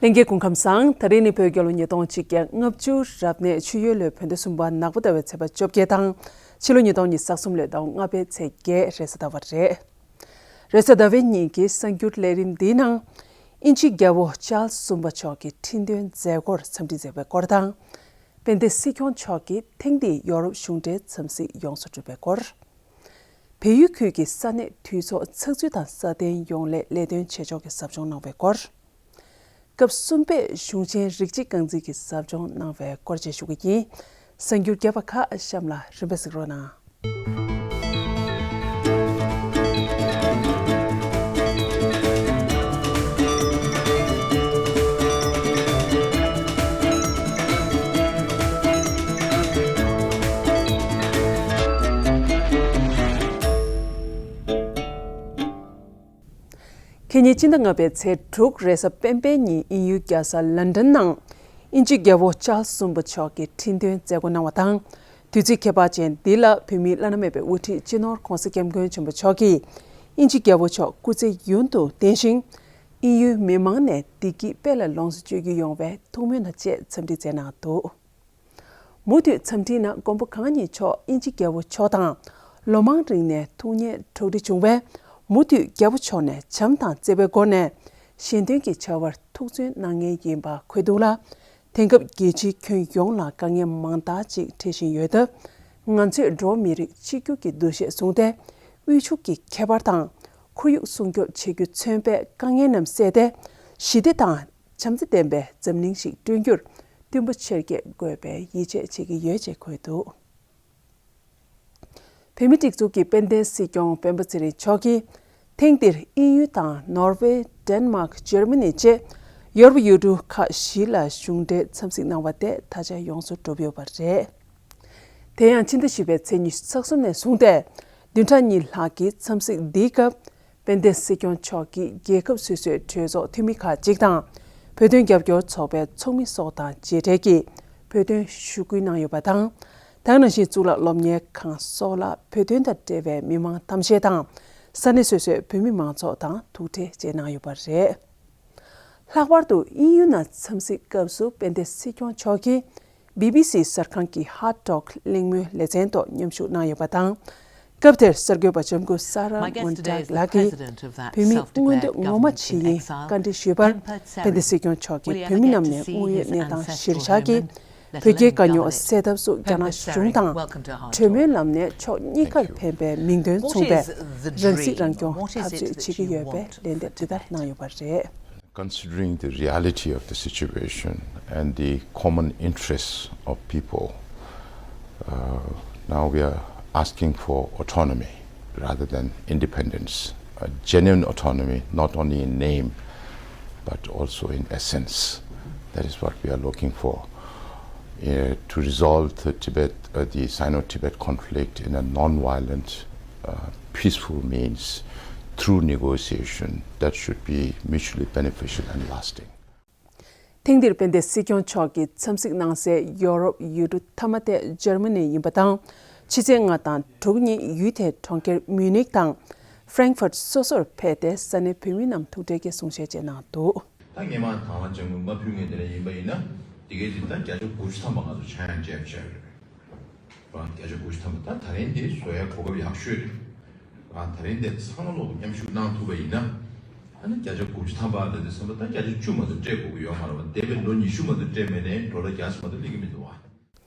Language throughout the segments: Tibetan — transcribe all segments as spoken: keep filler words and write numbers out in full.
ལྷན་རྒྱས་སྐུ་ཁམས་བཟང་། ད་རིང་ནི་བོད་རྒྱལ་ལོ་ཉིས་སྟོང་ཆིག་བརྒྱ་ལྔ་བཅུ་རབ་གནས་ཆུ་ཡོས་ལོའི་བོད་ཟླ་གསུམ་པ་ནག་པོ་ཟླ་བའི་ཚེས་པ་བཅོ་བརྒྱད་དང་། ཕྱི་ལོ་ཉིས་སྟོང་ཉི་ཤུ་རྩ་གསུམ་ལོའི་ཟླ་བ་ལྔ་པའི་ཚེས་བརྒྱད་རེས་གཟའ་ཟླ་བ་རེད། རེས་གཟའ་ཟླ་བའི་ཉིན་གྱི་གསར་འགྱུར་ལས་རིམ་འདིའི་ནང་། དབྱིན་ཇིའི་རྒྱལ་པོ་ཅཱལ་གསུམ་པ་མཆོག་གི་ཁྲི་འདོན་མཛད་སྒོར་འཚམས་འདྲི་མཛད་པའི་སྐོར་དང་། དཔལ་ལྡན་སྲིད་སྐྱོང་མཆོག་གིས་ཐེངས་འདིའི་ཡོ་རོབ་གཞུང་འབྲེལ་འཚམས་གཟིགས་ཡོངས་སུ་གྲུབ་པའི་སྐོར། བལ་ཡུལ་ཁུལ་གྱི་ས་གནས་འཐུས་ཚོགས་ཚགས་ཚུད་དང་སྲ་བརྟན་ཡོང་སླད་ལས་དོན་བྱེད་ཕྱོགས་ཀྱི་ཟབ་སྦྱོང་གནང་བའི་སྐོར། སྐབས་གསུམ་པའི་གཞུང་ཆེན་རིགས་གཅིག་རྐང་འཛིན་གྱི་ཟབ་སྦྱོང་གནང་བའི་སྐོར་བཅས་ཞུ་གི་ཡིན། གསར་འགྱུར་རྒྱས་པ་ཁག་གཤམ་ལ་རིམ་པས་གཟིགས་རོགས་གནང་། ཁེ་ཉིན་སྤྱི་ཟླ་ལྔ་པའི་ཚེས་དྲུག་རེས་གཟའ་སྤེན་པའི་ཉིན་དབྱིན་ཡུལ་རྒྱལ་ས་ལན་ཀྲན་ནང་དབྱིན་ཇིའི་རྒྱལ་པོ་ཅཱལ་གསུམ་པ་མཆོག་གི་ཁྲི་འདོན་མཛད་སྒོ་གནང་བ་དང་། དུས་ཚིགས་ཁྱད་པར་ཅན་འདི་ལ་བོད་མིའི་བླ་ན་མེད་པའི་དབུ་ཁྲིད་སྤྱི་ནོར་༧གོང་ས་༧སྐྱབས་མགོན་ཆེན་པོ་མཆོག་གིས་དབྱིན་ཇིའི་རྒྱལ་པོ་མཆོག་སྐུ་ཚེ་ཡུན་དུ་བརྟན་ཞིང་། དབྱིན་ཡུལ་མི་མང་ནས་བདེ་སྐྱིད་དཔལ་ལ་ལོངས་སུ་སྤྱོད་རྒྱུ་ཡོང་བའི་ཐུགས་སྨོན་དང་བཅས་འཚམས་འདྲི་མཛད་གནང་འདུག། མུ་མཐུད་འཚམས་འདྲིའི་ནང་མགོན་པོ་གང་ཉིད་མཆོག་དབྱིན་ཇི་རྒྱལ་པོ་མཆོག་དང་ལོ་མང་རིང་ནས་ཐུགས་མཉེས་གྲོགས་འདྲིས་བྱུང་བས། མུ་མཐུད་རྒྱལ་པོ་མཆོག་ནས་བྱམས་དང་བརྩེ་བའི་སྒོ་ནས་གཞན་དོན་གྱི་བྱ་བར་ཐུགས་བརྩོན་གནང་མཁན་ཡིན་པ་འཁོད་འདུག་ལ། དེང་སྐབས་རྒྱལ་སྤྱིའི་ཁྱོན་ཡོངས་ལ་དཀའ་ངལ་མང་དག་ཅིག་འཕྲད་བཞིན་ཡོད་སྟབས། ང་ཚོས་འགྲོ་བ་མི་རིགས་གཅིག་གྱུར་གྱི་འདུ་ཤེས་བཟུང་སྟེ། དབུལ་ཕྱུག་གི་ཁྱད་པར་དང་ཁོར་ཡུག་སྲུང་སྐྱོབ་བྱེད་རྒྱུ་མཚོན་པའི་དཀའ་ངལ་རྣམས་བསལ་ཏེ། ཞི་བདེ་དང་། བྱམས་བརྩེ་ལྡན་པའི་འཛམ་གླིང་ཞིག་བསྐྲུན་རྒྱུར་བརྟན་པོ་ཆེར་སྐྱེད་དགོས་པའི་ཡིད་ཆེས་བྱེད་ཀྱི་ཡོད་ཅེས་འཁོད་འདུག། བོད་མིའི་སྒྲིག་འཛུགས་ཀྱི་དཔལ་ལྡན་སྲིད་སྐྱོང་སྤེན་པ་ཚེ་རིང་མཆོག་གིས། ཐེངས་འདིར་དབྱིན་ཡུལ་དང་ནོར་ཝེ། ཌེན་མཱག་ཇར་མ་ནི་བཅས་ཡོ་རོབ་ཡུལ་གྲུ་ཁག་བཞི་ལ་གཞུང་འབྲེལ་འཚམས་གཟིགས་གནང་བ་དེ་ད་ཆ་ཡོངས་སུ་གྲུབ་ཡོད་པ་རེད། དེ་ཡང་ཕྱི་ཟླ་བཞི་པའི་ཚེས་ཉི་ཤུ་རྩ་གསུམ་ནས་བཟུང་སྟེ། བདུན་ཕྲག་གཉིས་ལྷག་གི་འཚམས་གཟིགས་འདིའི་སྐབས། དཔལ་ལྡན་སྲིད་སྐྱོང་མཆོག་གིས་རྒྱལ་ཁབ་སོ་སོའི་གྲོས་ཚོགས་འཐུས་མི་ཁག་ཅིག་དང་། བོད་དོན་རྒྱབ་སྐྱོར་ཚོགས་པའི་ཚོགས་མི་སོགས་དང་མཇལ་འཕྲད་ཀྱིས་བོད་དོན་ཞུ་སྐུལ་གནང་ཡོད་པ་དང་། དེ་ནང་བཞིན་གཙུག་ལག་སློབ་གཉེར་ཁང་སོགས་ལ་བོད་དོན་དང་འབྲེལ་བའི་མི་མང་གཏམ་བཤད་དང་། ས་གནས་སོ་སོའི་བོད་མི་མང་ཚོགས་དང་ཐུག་འཕྲད་བཅས་གནང་ཡོད་པ་རེད། ལྷག་པར་དུ་དབྱིན་ཡུལ་ནང་འཚམས་གཟིགས་སྐབས་སུ་དཔལ་ལྡན་སྲིད་སྐྱོང་མཆོག་གིས། བི་བི་སི་གསར་ཁང་གི་ཧར་ཊོག་གླེང་མོལ་ལེ་ཚན་ཐོག་མཉམ་ཞུགས་གནང་ཡོད་པ་དང་། སྐབས་དེར་གསར་འགོད་པ་ལྕམ་སྐུ་ས་ར་མོན་ཏྲག་ལགས་ཀྱིས་བོད་མིའི་མངོན་འདོད་ངོ་མ་བྱེད་ཡིན་བཀའ་འདྲི་ཞུས་པར། དཔལ་ལྡན་སྲིད་སྐྱོང་མཆོག་གིས་བོད་མི་རྣམས་ནས་དངོས་ཡོད་གནས་སྟངས་གཞིར་བཞག་གིས། བོད་རྒྱའི་དཀའ་རྙོག་སེལ་ཐབས་སུ་རྒྱ་ནག་གཞུང་དང་གྲོས་མོལ་ལམ་ནས་ཕྱོགས་གཉིས་ཀར་ཕན་པའི་མིང་དོན་མཚུངས་པའི་རང་སྲིད་རང་སྐྱོང་འཐབ་རྩོད་བྱེད་ཀྱི་ཡོད་པའི་ལན་འདེབས་འདི་ལྟར་གནང་ཡོད་པ་རེད། Considering the reality of the situation and the common interests of people, uh, now we are asking for autonomy rather than independence, a genuine autonomy, not only in name, but also in essence. That is what we are looking for, uh, to resolve the Tibet, uh, the Sino-Tibet conflict in a non-violent, uh, peaceful means through negotiation that should be mutually beneficial and lasting. ཐེངས་འདིར་དཔལ་ལྡན་སྲིད་སྐྱོང་མཆོག་གི་འཚམས་གཟིགས་གནང་སའི་ཡོ་རོབ་ཡུལ་གྲུ་མཐའ་མ་དེ་འཇར་མ་ནི་ཡིན་པ་དང་། ཕྱི་ཚེས་ལྔ་དང་དྲུག་ཉིན་ཡུལ་དེའི་གྲོང་ཁྱེར་མིའུ་ནིག་དང་ཧྥ་རེང་ཧྥུར་སོ་སོར་ཕེབས་ཏེ་ས་གནས་བོད་མི་རྣམས་ཐུག་འཕྲད་ཀྱིས་གསུང་བཤད་བཅས་གནང་འདུག། ད་སྔས་མ་དང་བ་ལྗང་གུ་མ་ཕུལ་མཁན་དེ་འདྲ་ཡིན་པ་ཡིན་ན། དེ་གའི་དེ་ད་བརྒྱ་ཆ་དགུ་བཅུ་ཐམ་པ་ང་ཚོ་ཆག་ཡང་ཆག་ཡང་ཆག་ཡོད་རེད། བ་བརྒྱ་ཆ་དགུ་བཅུ་ཐམ་པ་ད་ད་རིང་དེ་བཟོ་ཡ་གོ་སྐབས་ཡག་ཤོས་རེད། བ་ད་རིང་དེ་ཚང་མ་ལོག་མཉམ་ཞུགས་གནང་ཐུབ་པ་ཡིན་ན། ཨ་ནི་བརྒྱ་ཆ་དགུ་བཅུ་ཐམ་པ་ལ་དེ་ཚང་མ་ད་བརྒྱ་ཆ་བཅུ་མ་གཏོགས་སྤྲད་དགོས་ཀྱི་ཡོད་མ་རེད་བ། འདས་པའི་ལོ་ཉི་ཤུ་མ་གཏོགས་སྤྲད་མེད་ནའི་ཌོ་ལར་བརྒྱ་ཙམ་མ་གཏོགས་སླེབས་ཀྱི་མི་འདུག་བ།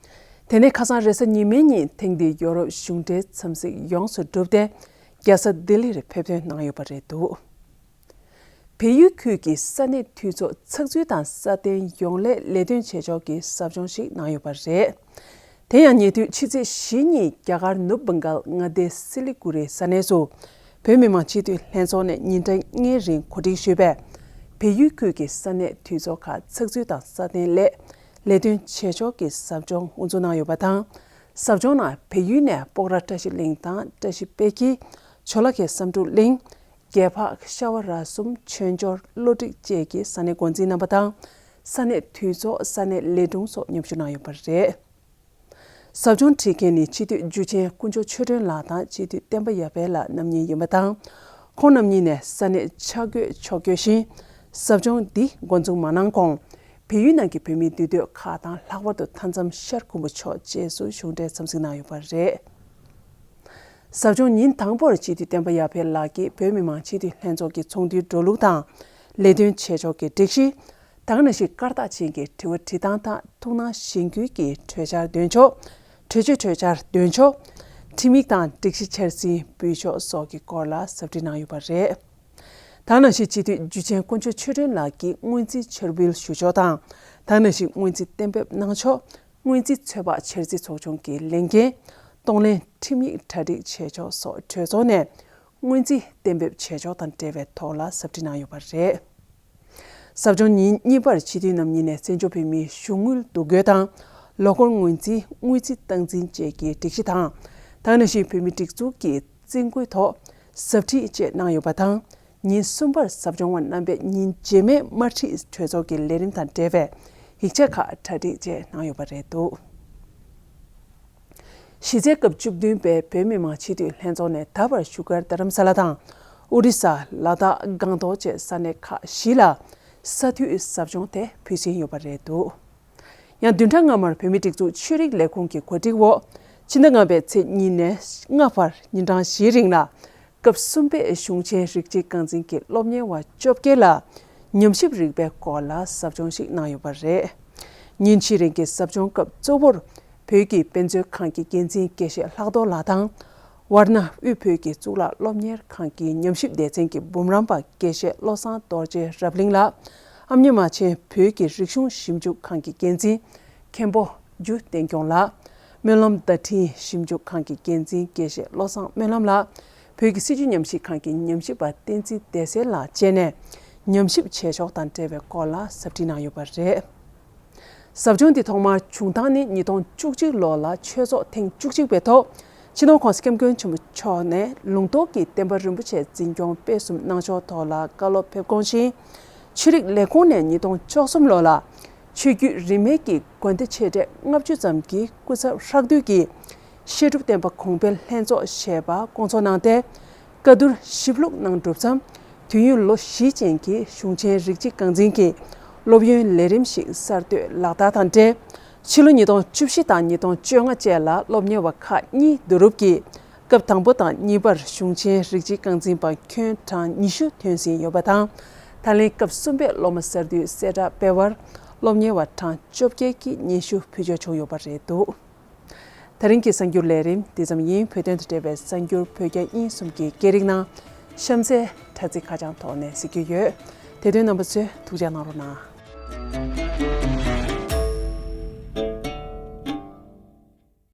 དེ་ནས་ཁ་སང་རེས་གཟའ་ཉི་མའི་ཉིན་ཐེངས་འདིའི་ཡོ་རོབ་གཞུང་འབྲེལ་འཚམས་གཟིགས་ཡོངས་སུ་གྲུབ་སྟེ། རྒྱལ་ས་ལྡི་ལི་རུ་ཕེབས་ཐོན་གནང་ཡོད་པ་རེད་འདུག། བལ་ཡུལ་ཁུལ་གྱི་ས་གནས་འཐུས་ཚོགས་ཚགས་ཚུད་དང་སྲ་བརྟན་ཡོང་སླད་ལས་དོན་བྱེད་ཕྱོགས་ཀྱི་ཟབ་སྦྱོང་ཞིག་གནང་ཡོད་པ་རེད། དེ་ཡང་ཉེ་དུས་ཕྱི་ཚེས་བཞི་ཉིན་རྒྱ་གར་ནུབ་བྷང་གལ་མངའ་སྡེའི་སི་ལི་གུ་རི་ས་གནས་སུ་བོད་མི་མང་སྤྱི་འཐུས་ལྷན་ཚོགས་ནས་ཉིན་གྲངས་ལྔའི་རིང་གོ་སྒྲིག་ཞུས་པའི་བལ་ཡུལ་ཁུལ་གྱི་ས་གནས་འཐུས་ཚོགས་ཁག་ཚགས་ཚུད་དང་སྲ་བརྟན་སླད་ལས་དོན་བྱེད་ཕྱོགས་ཀྱི་ཟབ་སྦྱོང་དབུ་འཛུགས་གནང་ཡོད་པ་དང་། ཟབ་སྦྱོང་ནང་བལ་ཡུལ་ནས་སྤོག་ར་བཀྲ་ཤིས་གླིང་དང་བཀྲ་ཤིས་དཔལ་སྐྱིད། ཇོ་ལ་ཁའི་བསམ་འགྲུབ་གླིང་། རྒྱལ་འཕགས་ཤ་བ་ར་གསུམ། ཆོས་འབྱོར། བློ་གྲོས་བཅས་ཀྱི་ས་གནས་འགོ་འཛིན་རྣམ་པ་དང་། ས་གནས་འཐུས་ཚོགས། ས་གནས་ལས་དྲུང་སོགས་མཉམ་ཞུགས་གནང་ཡོད་པ་རེད། ཟབ་སྦྱོང་ཁྲིད་མཁན་ནི་སྤྱི་འཐུས་འཇུ་ཆེན་དཀོན་མཆོག་ཆོས་སྒྲོན་ལགས་དང་སྤྱི་འཐུས་བསྟན་པ་ཡར་འཕེལ་ལགས་རྣམ་གཉིས་ཡིན་པ་དང་། ཁོང་རྣམ་གཉིས་ནས་ས་གནས་ཆ་བགོས་ཕྱོགས་བསྐྱོད་བཞིན། ཟབ་སྦྱོང་འདི་འགོ་འཛུགས་མ་གནང་གོང་། བལ་ཡུལ་ནང་གི་བོད་མིའི་འདུས་སྡོད་ཁག་དང་ལྷག་པར་དུ་མཐའ་མཚམས་ཤར་ཁུམ་བུ་ཕྱོགས་བཅས་སུ་གཞུང་འབྲེལ་འཚམས་གཟིགས་གནང་ཡོད་པ་རེད། ཟབ་སྦྱོང་ཉིན་དང་པོར་སྤྱི་འཐུས་བསྟན་པ་ཡར་འཕེལ་ལགས་ཀྱིས་བོད་མི་མང་སྤྱི་འཐུས་ལྷན་ཚོགས་ཀྱི་ཚོགས་འདུའི་འགྲོ་ལུགས་དང་ལས་དོན་བྱེད་ཕྱོགས་ཀྱི་སྒྲིག་གཞི། ད་ག་ནང་བཞིན་སྐར་རྟགས་ཅན་གྱི་དྲི་བ་དྲི་སྟངས་དང་ཐུགས་སྣང་གཞེན་སྐུལ་གྱི་གྲོས་འཆར་འདོན་ཕྱོགས། གྲོས་ཆོད་གྲོས་འཆར་འདོན་ཕྱོགས། ཁྲིམས་ཡིག་དང་སྒྲིག་གཞི་འཆར་ཟིན་འབུལ་ཕྱོགས་སོགས་ཀྱི་སྐོར་ལ་ཟབ་ཁྲིད་གནང་ཡོད་པ་རེད། ད་ག་ནང་བཞིན་སྤྱི་འཐུས་འཇུ་ཆེན་དཀོན་མཆོག་ཆོས་སྒྲོན་ལགས་ཀྱིས་སྔོན་རྩིས་འཆར་འབུལ་ཞུ་ཕྱོགས་དང་། ད་ག་ནང་བཞིན་སྔོན་རྩིས་གཏན་འབེབས་གནང་ཕྱོགས། སྔོན་རྩིས་ཚོད་དཔག་འཆར་རྩིས་ཚོགས་ཆུང་གི་ལས་འགན། གཏོང་ལེན་ཁྲིམས་ཡིག་གྲ་སྒྲིག་བྱེད་ཕྱོགས་སོགས་གྲོས་ཚོགས་ནས་སྔོན་རྩིས་གཏན་འབེབས་བྱེད་ཕྱོགས་དང་འབྲེལ་བའི་ཐོག་ལ་ཟབ་ཁྲིད་གནང་ཡོད་པ་རེད། ཟབ་སྦྱོང་ཉིན་གཉིས་པར་སྤྱི་འཐུས་རྣམ་གཉིས་ནས་བཙན་བྱོལ་བོད་མིའི་གཞུང་དངུལ་འདུ་འགོད་དང་། ལོ་འཁོར་སྔོན་རྩིས། དངུལ་རྩིས་སྟངས་འཛིན་བཅས་ཀྱི་སྒྲིག་གཞི་དང་། ད་ག་ནང་བཞིན་བོད་མིའི་སྒྲིག་འཛུགས་ཀྱི་རྩིས་འགོའི་ཐོག་ཟབ་ཁྲིད་བཅས་གནང་ཡོད་པ་དང་། ཉིན་གསུམ་པར་ཟབ་སྦྱོང་བ་རྣམ་པས་ཉིན་རྗེས་མའི་དམར་ཁྲིད་གྲོས་ཚོགས་ཀྱི་ལས་རིམ་དང་འབྲེལ་བའི་ཡིག་ཆ་ཁག་གྲ་སྒྲིག་བཅས་གནང་ཡོད་པ་རེད་འདུག་གཞི་རྩའི་སྐབས་བཅུ་བདུན་པའི་བོད་མི་མང་སྤྱི་འཐུས་ལྷན་ཚོགས་ནས་ད་བར་བཞུགས་སྒར་རྡ་རམ་ས་ལ་དང་། ཨོ་རི་ས། ལ་དྭགས། སྒང་ཏོག་བཅས་ས་གནས་ཁག་བཞི་ལ་ས་འཐུས་ཟབ་སྦྱོང་དེ་ཕུལ་ཟིན་ཡོད་པ་རེད་འདུག་ཡང་བདུན་ཕྲག་སྔ་མར་བོད་མིའི་སྒྲིག་འཛུགས་ཆོས་རིག་ལས་ཁུངས་ཀྱི་གོ་སྒྲིག་འོག་ཕྱི་ཟླ་ལྔ་པའི་ཚེས་གཉིས་ནས་ལྔ་བར་ཉིན་གྲངས་བཞིའི་རིང་ལ། སྐབས་གསུམ་པའི་གཞུང་ཆེན་རིགས་གཅིག་རྐང་འཛིན་གྱི་སློབ་གཉེར་བ་བཅོ་བརྒྱད་ལ་ཉམས་ཞིབ་རིག་པའི་སྐོར་ལ་ཟབ་སྦྱོང་ཞིག་གནང་ཡོད་པ་རེད། ཉིན་གཅིག་རིང་གི་ཟབ་སྦྱོང་སྐབས་གཙོ་བོར་བོད་ཀྱི་དཔེ་མཛོད་ཁང་གི་འགན་འཛིན་དགེ་བཤེས་ལྷག་རྡོར་ལགས་དང་། ཝར་ན་དབུས་བོད་ཀྱི་གཙུག་ལག་སློབ་གཉེར་ཁང་གི་ཉམས་ཞིབ་སྡེ་ཚན་གྱི་འབུམ་རམས་པ་དགེ་བཤེས་བློ་བཟང་རྡོ་རྗེ་རབ་གླིང་ལགས། ཨ་མྱེས་རྨ་ཆེན་བོད་ཀྱི་རིག་གཞུང་ཞིབ་འཇུག་ཁང་གི་འགན་འཛིན་མཁན་པོ་འཇུ་བསྟན་སྐྱོང་ལགས། སྨོན་ལམ་བརྡ་འཕྲིན་ཞིབ་འཇུག་ཁང་གི་འགན་འཛིན་དགེ་བཤེས་བློ་བཟང་སྨོན་ལམ་ལགས། བོད་ཀྱི་སྲིད་བྱུས་ཉམས་ཞིབ་ཁང་གི་ཉམས་ཞིབ་པ་བསྟན་འཛིན་བདེ་གསལ་ལགས་བཅས་ནས་ཉམས་ཞིབ་བྱེད་ཕྱོགས་དང་འབྲེལ་བའི་སྐོར་ལ་ཟབ་ཁྲིད་གནང་ཡོད་པ་རེད། ཟབ་སྦྱོང་འདི་ཐོག་མར་བྱུང་སྟངས་ནི་ཉིས་སྟོང་བཅུ་གཅིག་ལོ་ལ་ཆོས་ཚོགས་ཐེངས་བཅུ་གཅིག་པའི་ཐོག་སྤྱི་ནོར་༸གོང་ས་༸སྐྱབས་མགོན་ཆེན་པོ་མཆོག་ནས་ལུང་རྟོགས་ཀྱི་བསྟན་པ་རིན་པོ་ཆེ་འཛིན་སྐྱོང་སྤེལ་གསུམ་གནང་ཕྱོགས་ཐོག་ལ་བཀའ་སློབ་ཕེབས་གོང་བཞིན། ཆོས་རིག་ལས་ཁུངས་ནས་ཉིས་སྟོང་བཅུ་གསུམ་ལོ་ལ་ཆོས་བརྒྱུད་རིས་མེད་ཀྱི་དགོན་སྡེ་ཆེ་གྲས་ལྔ་བཅུ་ཙམ་གྱི་སྐུ་ཚབ་ཧྲག་བསྡུས་ཀྱིས་བཤད་སྒྲུབ་བསྟན་པ་གོང་འཕེལ་ལྷན་ཚོགས་ཞེས་པ་བསྐོང་ཚོགས་གནང་སྟེ། བཀའ་བསྡུར་ཞིབ་ལྷུག་གནང་གྲུབ་མཚམས། དུས་ཡུན་ལོ་བཞི་ཅན་གྱི་གཞུང་ཆེན་རིགས་གཅིག་རྐང་འཛིན་གྱི་སློབ་ཡོན་ལས་རིམ་ཞིག་གསར་གཏོད་ལག་བསྟར་དང་འབྲེལ། ཕྱི་ལོ་ཉིས་སྟོང་བཅུ་བཞི་དང་ཉིས་སྟོང་བཅོ་ལྔ་བཅས་ལ་སློབ་གཉེར་བ་ཁག་གཉིས་བསྡུ་རུབ་ཀྱིས་སྐབས་དང་པོ་དང་གཉིས་པར་གཞུང་ཆེན་རིགས་གཅིག་རྐང་འཛིན་པ་ཁྱོན་གྲངས་ཉི་ཤུ་ཐོན་ཟིན་ཡོད་པ་དང་། ད་ལན་སྐབས་གསུམ་པའི་སློབ་མ་གསར་དུས་གསལ་བསྒྲགས་སྤེལ་བར་སློབ་གཉེར་བ་གྲངས་བཅོ་བརྒྱད་ཀྱིས་སྙན་ཞུ་ཕུལ་ཆོག་བྱུང་ཡོད་པ་རེད་འདུག་ད་རིང་གི་གསར་འགྱུར་ལས་རིམ་འདི་ཙམ་ཡིན། བོད་དོན་དང་འབྲེལ་བའི་གསར་འགྱུར་བོད་རྒྱ་དབྱིན་གསུམ་གྱི་སྐད་རིགས་ནང་གཤམ་གསལ་དྲ་ཚིགས་ཁ་བྱང་ཐོག་ནས་གཟིགས་རྒྱུ་ཡོད། དེ་དོན་རྣམ་པ་ཚོས་ཐུགས་རྗེ་གནང་རོགས་གནང་།